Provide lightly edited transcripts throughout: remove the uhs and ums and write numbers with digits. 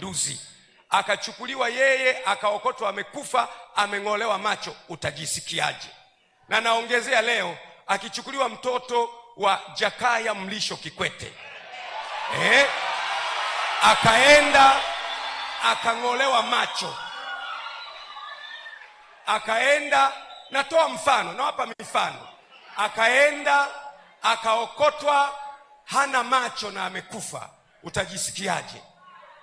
Mapinduzi, akachukuliwa yeye akaokotwa amekufa, ameng'olewa macho, utajisikiaje? Na naongezea leo, akichukuliwa mtoto wa Jakaya Mlisho Kikwete, akaenda akang'olewa macho, akaenda, natoa mfano, nawapa mifano, akaenda akaokotwa hana macho na amekufa, utajisikiaje?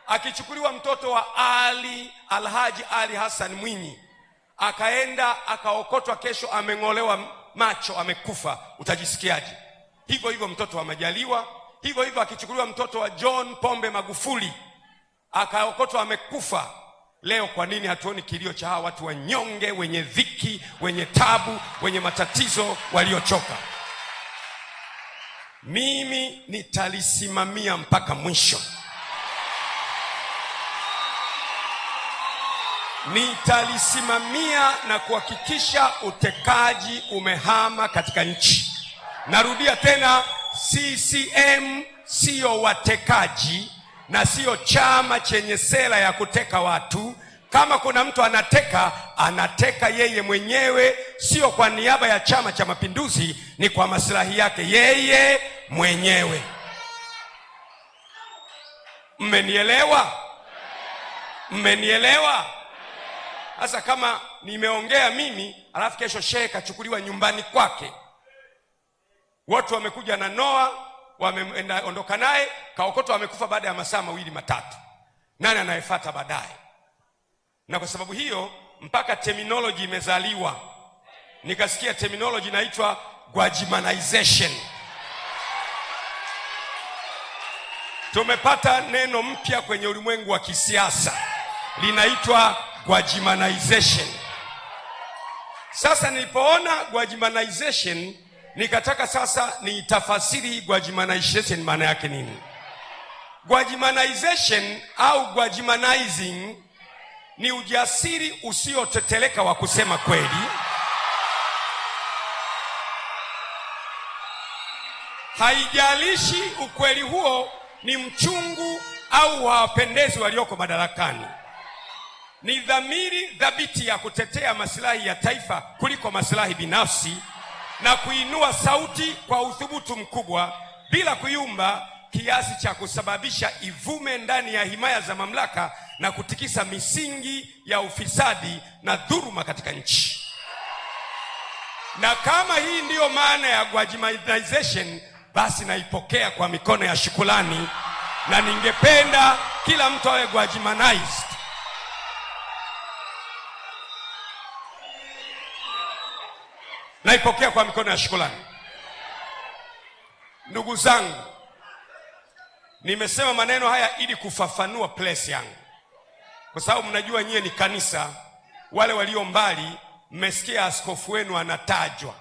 Akichukuliwa mtoto wa Ali Alhaji Ali Hassan Mwinyi, akaenda akaokotwa kesho ameng'olewa macho amekufa, utajisikiaje? Hivyo hivyo mtoto wa Majaliwa, hivyo hivyo akichukuliwa mtoto wa John Pombe Magufuli akaokotwa amekufa. Leo kwa nini hatuoni kilio cha hawa watu wanyonge, wenye dhiki, wenye tabu, wenye matatizo, waliochoka? Mimi nitalisimamia mpaka mwisho. Nitalisimamia na kuhakikisha utekaji umehama katika nchi. Narudia tena, CCM sio watekaji na sio chama chenye sera ya kuteka watu. Kama kuna mtu anateka, anateka yeye mwenyewe, sio kwa niaba ya Chama cha Mapinduzi, ni kwa maslahi yake yeye mwenyewe. Mmenielewa? Mmenielewa? Sasa kama nimeongea mimi, alafu kesho shehe kachukuliwa nyumbani kwake, watu wamekuja na Noa, wameondoka naye, kaokotwa amekufa baada ya masaa mawili matatu, nani anayefuata baadaye? Na kwa sababu hiyo mpaka terminology imezaliwa. Nikasikia terminology inaitwa Gwajimanization. Tumepata neno mpya kwenye ulimwengu wa kisiasa, linaitwa Gwajimanization. Sasa nilipoona Gwajimanization, nikataka sasa niitafasiri Gwajimanization maana yake nini. Gwajimanization au Gwajimanizing ni ujasiri usioteteleka wa kusema kweli, haijalishi ukweli huo ni mchungu au hawapendezi walioko madarakani. Ni dhamiri thabiti ya kutetea maslahi ya taifa kuliko maslahi binafsi, na kuinua sauti kwa uthubutu mkubwa bila kuyumba kiasi cha kusababisha ivume ndani ya himaya za mamlaka na kutikisa misingi ya ufisadi na dhuluma katika nchi. Na kama hii ndiyo maana ya Gwajimanization, basi naipokea kwa mikono ya shukrani, na ningependa kila mtu awe Gwajimanized. Naipokea kwa mikono ya shukrani. Ndugu zangu, nimesema maneno haya ili kufafanua place yangu, kwa sababu mnajua nyie ni kanisa. Wale walio mbali mmesikia askofu wenu anatajwa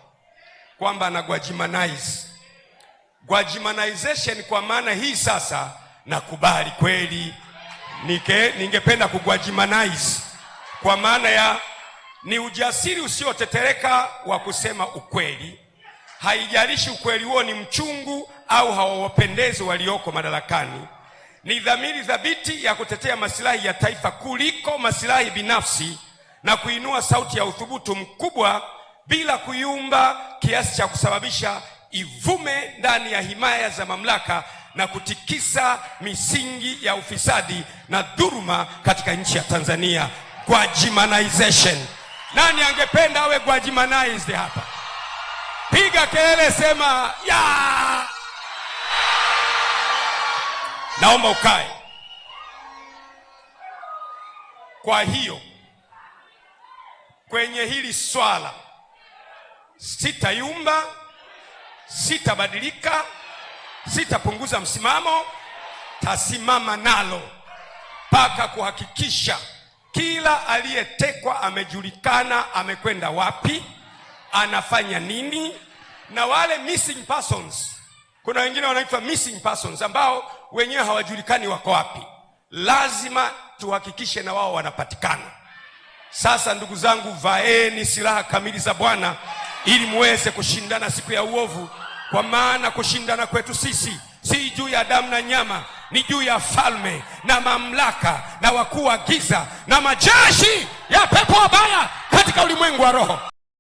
kwamba ana Gwajimanize. Gwajimanization kwa maana hii sasa nakubali kweli, ningependa kugwajimanize kwa maana ya ni ujasiri usiotetereka wa kusema ukweli, haijalishi ukweli huo ni mchungu au hawawapendezi walioko madarakani. Ni dhamiri thabiti ya kutetea maslahi ya taifa kuliko maslahi binafsi, na kuinua sauti ya uthubutu mkubwa bila kuyumba kiasi cha kusababisha ivume ndani ya himaya za mamlaka na kutikisa misingi ya ufisadi na dhuluma katika nchi ya Tanzania. Gwajimanization. Nani angependa awe Gwajimanized hapa? Piga kelele, sema ya! Naomba ukae. Kwa hiyo kwenye hili swala sitayumba, sitabadilika, sitapunguza msimamo, tasimama nalo mpaka kuhakikisha kila aliyetekwa amejulikana amekwenda wapi, anafanya nini. Na wale missing persons, kuna wengine wanaitwa missing persons ambao wenyewe hawajulikani wako wapi, lazima tuhakikishe na wao wanapatikana. Sasa ndugu zangu, vaeni silaha kamili za Bwana ili muweze kushindana siku ya uovu, kwa maana kushindana kwetu sisi si juu ya damu na nyama, Ni juu ya falme na mamlaka na wakuu wa giza na majeshi ya pepo wabaya katika ulimwengu wa roho.